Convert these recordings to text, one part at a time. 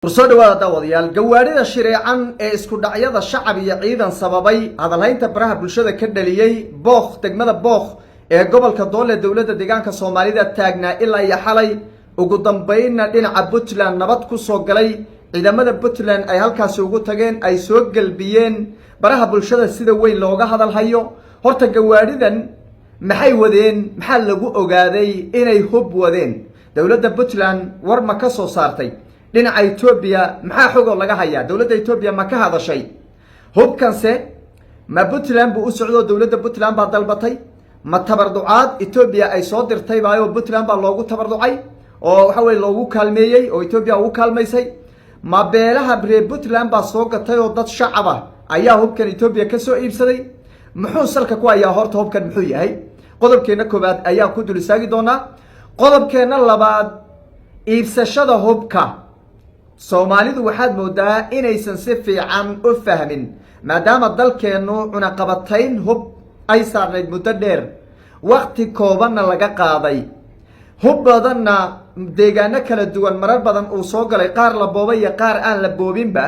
Soo dhawaada, daawadayaal. Gawaarida shireecan ee isku dhacyada shacab iyo ciidan sababay, hadalhaynta baraha bulshada ka dhaliyey, Bookh, degmada Bookh ee gobolka Doole, dowladda deegaanka Soomaalida, taagnaa ilaa iyo xalay, ugu dambeynna dhinaca Puntland nabad ku soo galay, ciidamada Puntland ay halkaasi ugu tageen, ay soo gelbiyeen, baraha bulshada sida weyn looga hadalhayo. Horta gawaadhidan maxay wadeen? Maxaa lagu ogaaday inay hub wadeen? Dowladda Puntland war ma ka soo saartay? Dhinaca Etoobiya maxaa xogoo laga hayaa? Dowladda Etoobiya ma ka hadashay? Hubkanse ma Puntland buu u socdo? Dowladda Puntland baa dalbatay? Ma tabarducaad Etoobiya ay soo dirtay baayo Puntland baa loogu tabarducay oo waxa weye loogu kaalmeeyey oo Etoobiya ugu kaalmaysay? Ma beelaha reer Puntland baa soo gatay oo dad shacaba ayaa hubkan Etoobiya ka soo iibsaday? Muxuu salka ku hayaa? Horta hubkan muxuu yahay? Qodobkeenna koowaad ayaan ku dul istaagi doonaa. Qodobkeenna labaad, iibsashada hubka Soomaalidu waxaad moodaa inaysan si fiican u fahmin, maadaama dalkeennu cunaqabatayn hub ay saarnayd muddo dheer, wakti koobanna laga qaaday, hub badanna deegaano kala duwan marar badan uu soo galay, qaar la boobay iyo qaar aan la boobinba.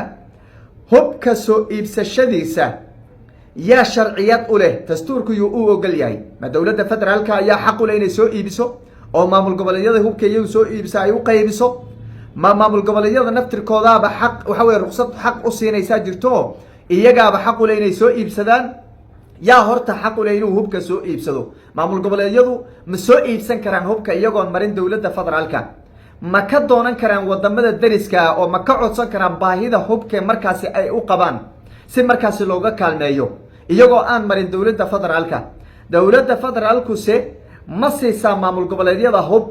Hubka soo iibsashadiisa yaa sharciyad u leh? Dastuurku yuu u ogol yahay? Ma dowladda federaalka ayaa xaq u leh inay soo iibiso oo maamul goboleedyada hubka iyagu soo iibisa ay u qaybiso? Ma maamul goboleedyada naftirkoodaaba xaq, waxa weye, ruqsad xaq u siinaysaa jirto, iyagaaba xaq u leh inay soo iibsadaan? Yaa horta xaq u leh inuu hubka soo iibsado? Maamul goboleedyadu ma soo iibsan karaan hubka iyagoon marin dowladda federaalka? Ma ka doonan karaan wadamada deriska oo ma ka codsan karaan baahida hubka markaasi ay u qabaan si markaasi looga kaalmeeyo, iyagoo aan marin dowladda federaalka? Dowladda federaalkuse ma siisaa maamul goboleedyada hub,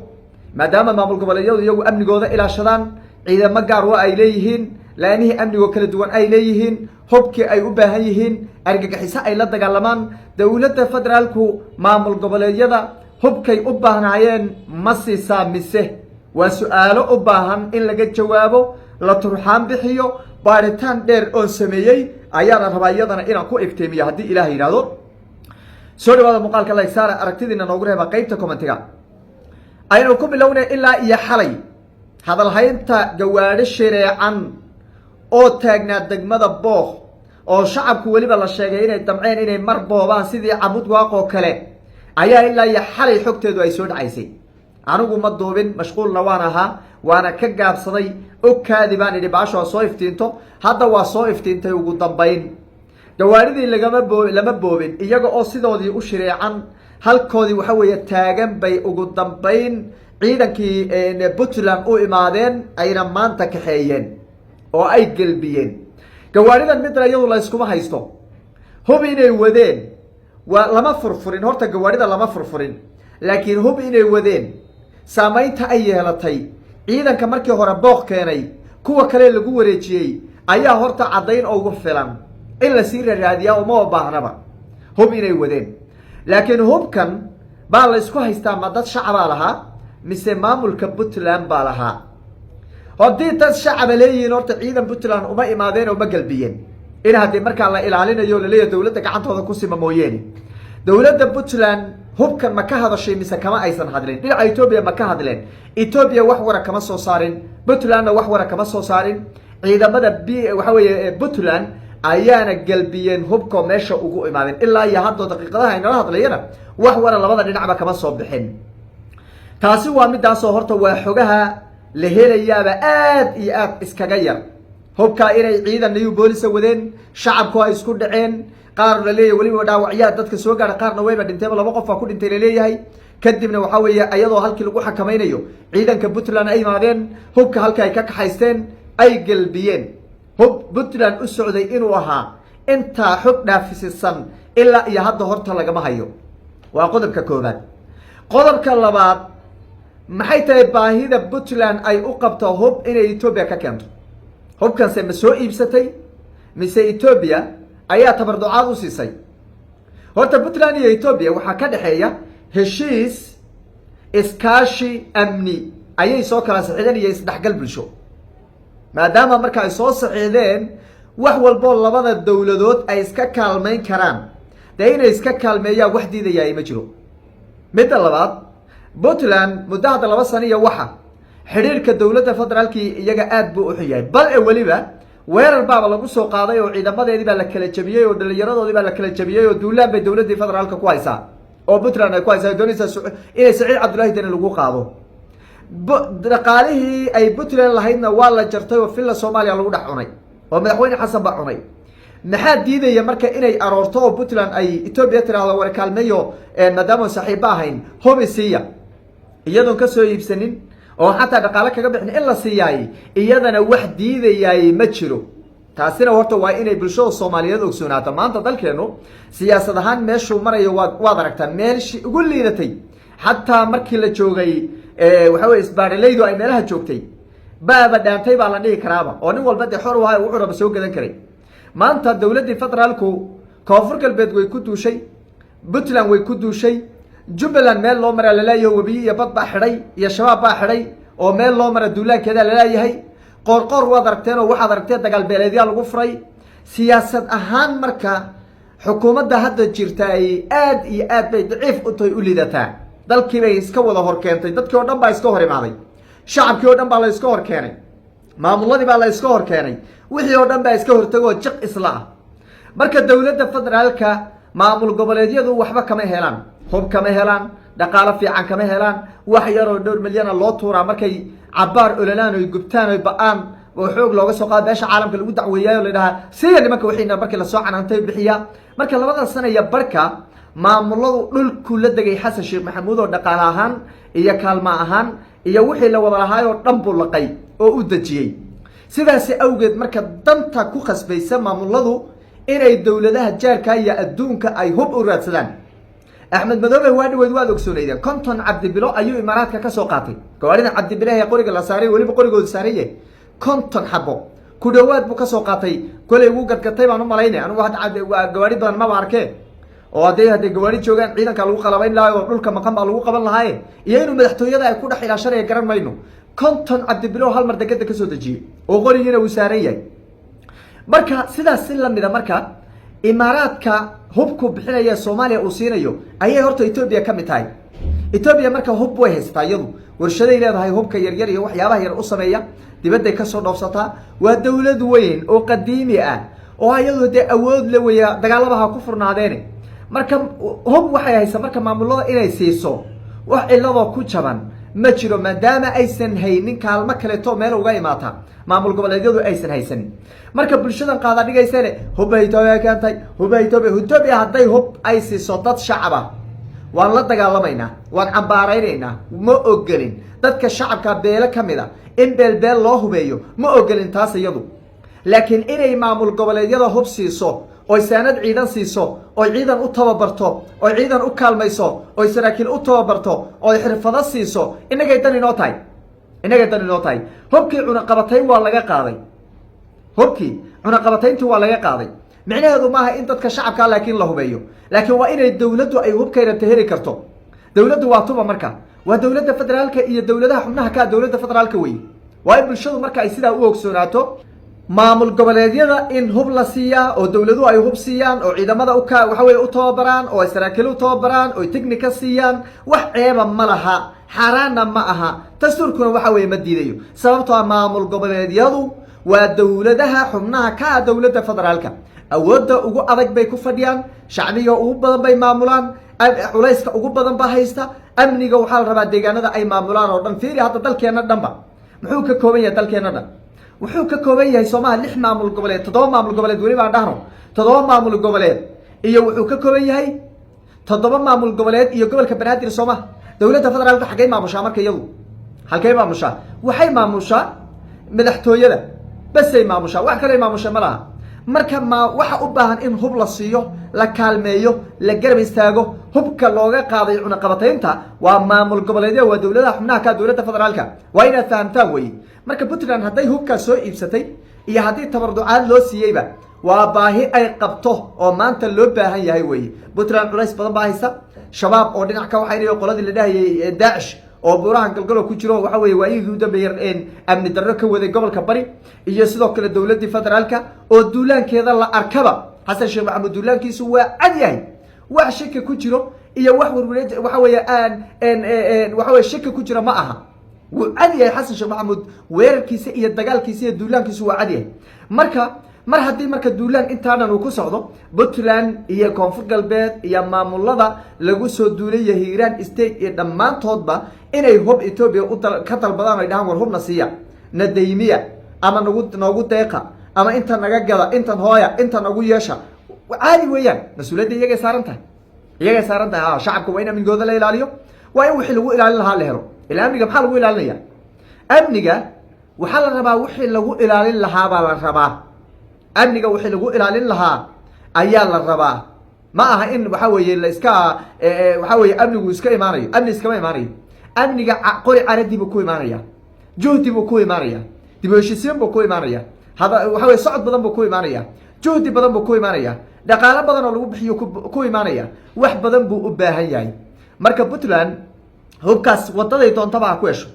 maadaama maamul goboleedyadu iyagu amnigooda ilaashadaan, ciidamo gaar wa ay leeyihiin, laamihii amnigoo kala duwan ay leeyihiin, hubkii ay u baahan yihiin argagixiso ay la dagaalamaan? Dowladda federaalku maamul goboleedyada hubkay u baahnaayeen ma siisaa mise? Waa su-aalo u baahan in laga jawaabo, la turxaan bixiyo. Baaritaan dheer oon sameeyey ayaana rabaa iyadana inaan ku iftiimiyo, haddii Ilaah yidhaahdo. Soo dhawaada, muuqaalka like saara, aragtidiina noogu reeba qeybta commentiga. Aynu ku bilownay. Ilaa iyo xalay hadalhaynta gawaadho shireecan oo taagnaa degmada Bookh, oo shacabku weliba la sheegay inay damceen inay mar boobaan sidii Cabud Waaqoo kale, ayaa ilaa iyo xalay xogteedu ay soo dhacaysay. Anigu ma duubin, mashquulna waan ahaa, waana ka gaabsaday. Ogkaadi baan idhi, baasho waa soo iftiinto. Hadda waa soo iftiintay. Ugu dambayn gawaaridii lagama boo lama boobin, iyaga oo sidoodii u shireecan, halkoodii waxa weeye taagan bay ugu dambayn ciidankii Puntland u imaadeen, ayna maanta kaxeeyeen oo ay gelbiyeen gawaaridan. Midna iyadu la yskuma haysto hub inay wadeen. Waa lama furfurin, horta gawaarida lama furfurin, laakiin hub inay wadeen, saamaynta ay yeelatay ciidanka markii hore Booq keenay, kuwa kale lagu wareejiyey, ayaa horta caddayn ugu filan in lasii raraadiyaa. Uma baahnaba hub inay wadeen, laakiin hubkan baa la isku haystaa: ma dad shacabaa lahaa mise maamulka Puntland baa lahaa? Haddii dad shacaba leeyihiin, horta ciidan Puntland uma imaadeen oo ma galbiyeen, in haddii markaa la ilaalinayo laleeyahay dowladda gacantooda ku sima mooyeene. Dowladda Puntland hubkan ma ka hadashay mise kama aysan hadlin? Dhinaca Etoobiya ma ka hadleen? Etoobiya wax wara kama soo saarin, Puntlandna wax wara kama soo saarin. Ciidamada b waxa weeye Puntland ayaana gelbiyeen hubka, meesha ugu imaadeen. Ilaa iyo haddoo daqiiqadaha aynala hadlayana wax wara labada dhinacba kama soo bixin. Taasi waa midaasoo horta waa xogaha la helayaaba aad iyo aad iskaga yar. Hubkaa inay ciidan New Boolisa wadeen, shacabku ay isku dhaceen, qaar laleeyahay weliba dhaawacyaa dadka soo gaadha, qaarna wayba dhinteenba, laba qof baa ku dhintay laleeyahay. Kadibna waxaa weeye iyadoo halkii lagu xakamaynayo ciidanka Puntland ay imaadeen, hubka halka ay ka kaxaysteen, ay gelbiyeen. Hub Puntland u socday inuu ahaa intaa xog dhaafisisan ilaa iyo hadda horta lagama hayo. Waa qodobka koobaad. Qodobka labaad, maxay tahay baahida Puntland ay u qabto hub inay Etoobiya ka keento? Hubkanse ma soo iibsatay mise Etoobiya ayaa tabarducaad u siisay? Horta Puntland iyo Etoobiya waxaa ka dhexeeya heshiis iskaashi amni ayay soo kala saxiideen iyo isdhexgal bulsho. Maadaama marka ay soo saxiixdeen, wax walboo labada dowladood ay iska kaalmayn karaan, dee inay iska kaalmeeyaan wax diidayaa ma jiro. Midda labaad, Puntland muddo hadda 2 sano iyo waxa Xidhiirka dowladda federaalkii iyaga aad buu u xun yahay, bal e weliba weerar baaba lagu soo qaaday oo ciidamadeedii baa la kala jabiyey oo dhalinyaradoodii baa la kala jabiyey oo duulaan bay dowladdii federaalka ku haysaa oo Puntland ay ku haysaa, doonaysaa inay Saciid Cabdullaahi Deni lagu qaado. Dhaqaalihii ay Puntland lahaydna waa la jartay oo Villa Soomaaliya lagu dhex cunay oo madaxweyne Xasan baa cunay. Maxaa diidaya marka inay aroorto oo Puntland ay Etoobiya tiraahdo, "War kaalmeeyo, maadaama saaxiiba ahayn, hobi siiya," iyadoon kasoo iibsanin oo xataa dhaqaale kaga bixin in la siiyaay? Iyadana wax diidayaay ma jiro. Taasina horta waa inay bulshada Soomaaliyeed ogsoonaato. Maanta dalkeenu siyaasad ahaan meeshuu marayo waad aragtaa, meeshii ugu liidatay. Xataa markii la joogay, waxa weye, isbaadhalaydu ay meelaha joogtay baaba dhaantay baa la dhihi karaaba, oo nin walba dee xor u ahay, wuxuu raba soo gadan karay. Maanta dowladdii federaalku Koonfur Galbeed way ku duushay, Puntland way ku duushay, Jubbaland meel loo maraa laleeyahay, webiyi iyo bad baa xidhay iyo Shabaab baa xidhay oo meel loo mara duulaankeeda laleeyahay. Qoorqoor waad aragteen oo waxaad aragteen dagaal beeleedyaa lagu furay. Siyaasad ahaan marka xukuumadda hadda jirta ay aad iyo aad bay daciif u tahay, u lidataa. Dalkii bay iska wada hor keentay, dadkii oo dhan baa iska hor imaaday, shacabkii oo dhan baa la iska hor keenay, maamuladii baa la iska hor keenay, wixii oo dhan baa iska hortagoo jiq isla ah. Marka dowladda federaalka maamul goboleedyadu waxba kama helaan, hub kama helaan, dhaqaalo fiican kama helaan. Wax yaroo dhowr milyana loo tuuraa markay cabaar ololaan oy gubtaan oy ba-aan oo xoog looga soo qaado, beesha caalamka lagu dacweeyaayo, la dhahaa siya nimanka wixiina markii lasoo canaantay bixiya. Marka labada sana iyo barka maamuladu dhulku la degay Xasan Sheekh Maxamuud oo dhaqaale ahaan iyo kaalma ahaan iyo wixii la wada lahaayoo dhan buu laqay oo u dejiyey. Sidaasi awgeed marka danta ku khasbaysa maamuladu inay dowladaha jaarka iyo adduunka ay hub u raadsadaan. Axmed Madoobe waa dhaweyd waad ogsoonaydeen, 50 Cabdibilo ayuu Imaaraadka ka soo qaatay. Gawaarida Cabdibilaha ee qoriga la saaray, weliba qorigoodu saaraye, 50 xabo ku dhawaad buu kasoo qaatay. Kolay wuu gadgatay baan u malaynay anugu. Hadda gawaari badan maba arkee, oo hadday gawaari joogaan ciidanka lagu qalabayn lahaa oo dhulka maqan baa lagu qaban lahaaye, iyo inuu madaxtooyada ay ku dhex ilaashanaya garan mayno. 50 Cabdibilo hal mar degeda kasoo dejiyey oo qorigiina uu saaran yahay. Marka sidaas si lamida marka Imaaraadka hubku bixinaya Soomaaliya uu siinayo ayay horta Etoobiya ka mid tahay. Etoobiya marka hub way haysataa, iyadu warshaday leedahay hubka yaryar iyo waxyaabaha yar u sameeya, dibadday kasoo dhoofsataa. Waa dawlad weyn oo qadiimi ah oo iyadu dee awood la weya, dagaalamaha ku furnaadeene. Marka hub waxay haysaa, marka maamulada inay siiso wax ciladoo ku jaban ma jiro, maadaama aysan haynin kaalmo kaleeto meel uga imaata maamul goboleedyadu aysan haysanin. Marka bulshadan qaada dhigaysane, hubba Etoobiya keentay, hubba Etoobiya, Etoobiya hadday hub ay siiso dad shacab ah, waan la dagaalamaynaa, waan cambaaraynaynaa, ma ogolin. Dadka shacabka beele ka mid a in beelbeel loo hubeeyo ma ogolin taas iyadu. Laakiin inay maamul goboleedyada hub siiso, oy saanad ciidan siiso, oy ciidan u tababarto, oy ciidan u kaalmayso, oy saraakiil u tababarto, oy xirfado siiso, innagay dan inoo tahay, innagay dan inoo tahay. Hubkii cunaqabatayn waa laga qaaday, hubkii cunaqabatayntii waa laga qaaday. Micnaheedu maaha in dadka shacabkaa laakiin la hubeeyo, laakiin waa inay dawladdu ay hubkay rabta heli karto. Dawladdu waa tuba marka? Waa dowladda federaalka iyo dowladaha xubnaha ka dowladda federaalka wey. Waa in bulshadu marka ay sidaa u ogsoonaato. Maamul goboleedyada in hub la siiyaa oo dowladuhu ay hub siiyaan oo ciidamada uka waxa weye u tababaraan oo ay saraakiil u tababaraan oo technica siiyaan, wax ceeba ma laha, xaaraanna ma aha, dastuurkuna waxa weye ma diidayo. Sababtoo a maamul goboleedyadu waa dowladaha xubnaha ka ah dowladda federaalka, awoodda ugu adag bay ku fadhiyaan, shacbiga ugu badan bay maamulaan, culayska ugu badan ba haysta. Amniga waxaa la rabaa deegaanada ay maamulaan oo dhan. Fiiri hadda dalkeenna dhanba muxuu ka kooban yahay? Dalkeenna dhan wuxuu ka kooban yahay soomaha lix maamul goboleed, toddoba maamul goboleed weli baan dhahno, toddoba maamul goboleed iyo wuxuu ka kooban yahay toddoba maamul goboleed iyo gobolka Banaadir, soomaha? Dowladda federaalka xaggay maamushaa marka iyadu? Halkay maamushaa? Waxay maamushaa madaxtooyada basay maamushaa, wax kaley maamusha ma laha. Marka ma waxa u baahan in hub la siiyo, la kaalmeeyo, la garab istaago, hubka looga qaaday cunaqabataynta waa maamul goboleedya, waa dowladaha xubnaha ka dowladda federaalka. Waa inaad fahamtaan wey. Marka Puntland hadday hubkaas soo iibsatay iyo haddii tabarducaad loo siiyeyba, waa baahi ay qabto oo maanta loo baahan yahay wey. Puntland culays badan baa haysta, Shabaab oo dhinac ka waxaynayo, qoladii la dhahayay Daacish oo buurahan Galgalo ku jiro, waxa weye waayihii u dambeeyey amni darro ka waday gobolka Bari, iyo sidoo kale dowladdii federaalka oo duulaankeeda la arkaba. Xasan Sheekh Maxamuud duulaankiisu waa cad yahay, wax shaki ku jiro iyo wax werware waxa weeye aan waxa weye shaki ku jiro ma aha. Wuu cad yahay Xasan Sheekh Maxamuud, weerarkiisa iyo dagaalkiisa iyo duulaankiisu waa cad yahay. Marka mar haddii marka duulaan intaa dhan uu ku socdo, Puntland iyo Koonfur Galbeed iyo maamulada lagu soo duulaya, Hiiraan State iyo dhammaantoodba, inay hub Etoobiya ka dalbadaan, ay dhahaan: "War hubna siiya, na daymiya ama nagu noogu deeqa ama inta naga gada, intan hooya, inta nagu yeesha," caadi weeyaan. Mas-uuliyadda iyagay saaran tahay, iyagay saaran tahay. Ha, shacabka waa in amnigooda la ilaaliyo, waa in wixii lagu ilaalin lahaa la helo. Ila amniga maxaa lagu ilaalinaya? Amniga waxaa la rabaa wixii lagu ilaalin lahaa baa la rabaa. Amniga wixii lagu ilaalin lahaa ayaa la rabaa. Ma aha in waxa weeye la iska, waxa weye, amnigu iska imaanayo. Amni iskama imaanayo. Amniga qori caradii buu ku imaanaya, juhdi buu ku imaanaya, dib u heshiisiin buu ku imaanaya, hada waxa weye socod badan buu ku imaanaya, juhdi badan buu ku imaanaya, dhaqaalo badan oo lagu bixiyo ku imaanaya, wax badan buu u baahan yahay. Marka Puntland hubkaas wadaday doontaba ha ku hesho,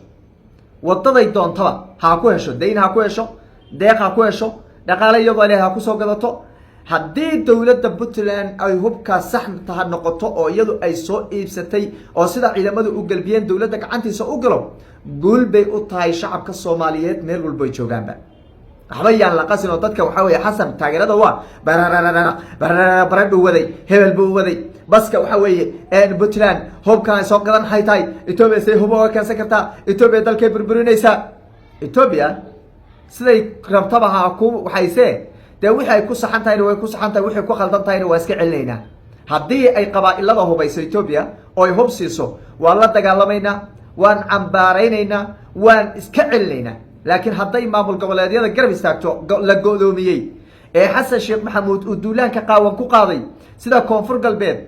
wadaday doontaba ha ku hesho, dayn ha ku hesho, deeq ha ku hesho, dhaqaale iyadoo leh ha kusoo gadato. Haddii dowladda Puntland ay hubkaas sax taha noqoto oo iyadu ay soo iibsatay oo sida ciidamadu u galbiyeen dowladda gacantiisa u galo, guul bay u tahay shacabka Soomaaliyeed meel walbo ay joogaanba. Waxba yaan la qasin oo dadka waxaa weye Xasan taageerada waa barararara bararara, baradhuu waday, hebel buu waday, baska waxa weeye Puntland hubkan ay soo gadan maxay tahay? Etoobiya say hub oga keensan kartaa? Etoobiya dalkay burburinaysaa. Etoobiya siday rabtaba ha ku waxaysee, dee wixii ay ku saxan tahayna way ku saxan tahay, wixii ku khaldan tahayna waa iska celinaynaa. Haddii ay qabaa-ilada hubayso Etoobiya oo ay hub siiso, waan la dagaalamaynaa, waan cambaaraynaynaa, waan iska celinaynaa. Laakiin hadday maamul goboleedyada garab istaagto la go'doomiyey ee Xasan Sheekh Maxamuud uu duulaanka qaawan ku qaaday, sida Koonfur Galbeed,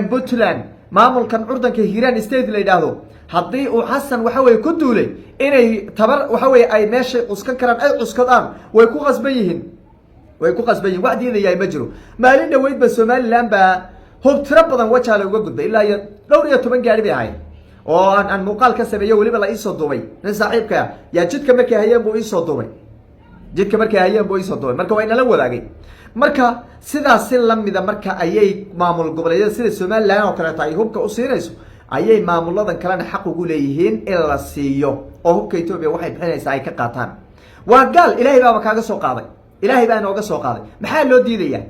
Puntland, maamulkan curdanka Hiiraan State la yidhaahdo, haddii uu Xasan waxa weye ku duulay, inay tabar waxa weye ay meeshay cuskan karaan ay cuskadaan way ku qasban yihiin, way ku qasban yihin. Wax diidayahay ma jiro. Maalin dhaweyd ba Somaliland baa hub tiro badan Wajaale uga gudbay, ilaa iyo dhowr iyo toban gaari bay ahayd oo aan muuqaal ka sameeyo, weliba la iisoo duubay. Nin saaxiibka yaa jidka markay hayeen buu iisoo duubay, jidka markay hayeen buu iisoo duubay. Marka waa inala wadaagay. Marka sidaas si lamida marka ayay maamul goboleedyada sida Somaliland oo kaleeto ay hubka u siinayso, ayay maamuladan kalena xaq ugu leeyihiin in la siiyo oo hubka Etoobiya waxay bixinaysaa ay ka qaataan. Waa gaal, Ilaahay baaba kaaga soo qaaday, Ilaahay baa inooga soo qaaday. Maxaa loo diidaya?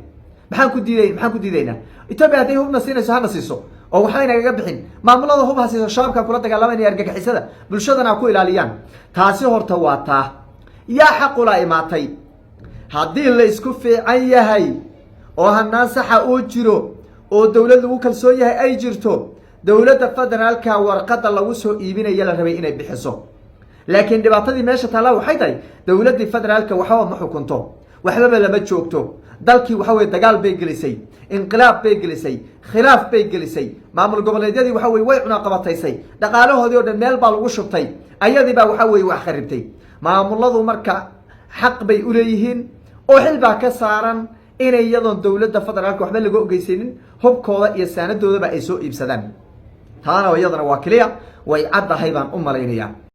Maxaan ku diiday? Maxaan ku diidaynaa? Etoobiya hadday hubna siinayso, hana siiso oo waxba nagaga bixin. Maamulada hub ha siiso, shabaabka kula dagaalamanaya argagixisada, bulshadana ha ku ilaaliyaan. Taasi horta waa taa. Yaa xaqula imaatay? Haddii la isku fiican yahay oo hanaan saxa uu jiro oo dowlad lagu kalsoon yahay ay jirto, dowladda federaalka warqadda lagu soo iibinaya la rabay inay bixiso. Laakiin dhibaatadii meesha taallaa waxay tahay, dowladdii federaalka waxba ma xukunto, waxbaba lama joogto dalkii. Waxa weye dagaal bay gelisay, inqilaab bay gelisay, khilaaf bay gelisay. Maamul goboleedyadii waxa weye way cunaqabataysay, dhaqaalahoodii oo dhan meel baa lagu shubtay, ayadii baa waxa weye wax kharibtay maamuladu. Marka xaq bay uleeyihiin oo xil baa ka saaran inay iyadoon dowladda federaalka waxba laga ogeysanin hubkooda iyo saanadoodaba ay soo iibsadaan. Taana iyadana waa clear, way caddahay baan u malaynayaa.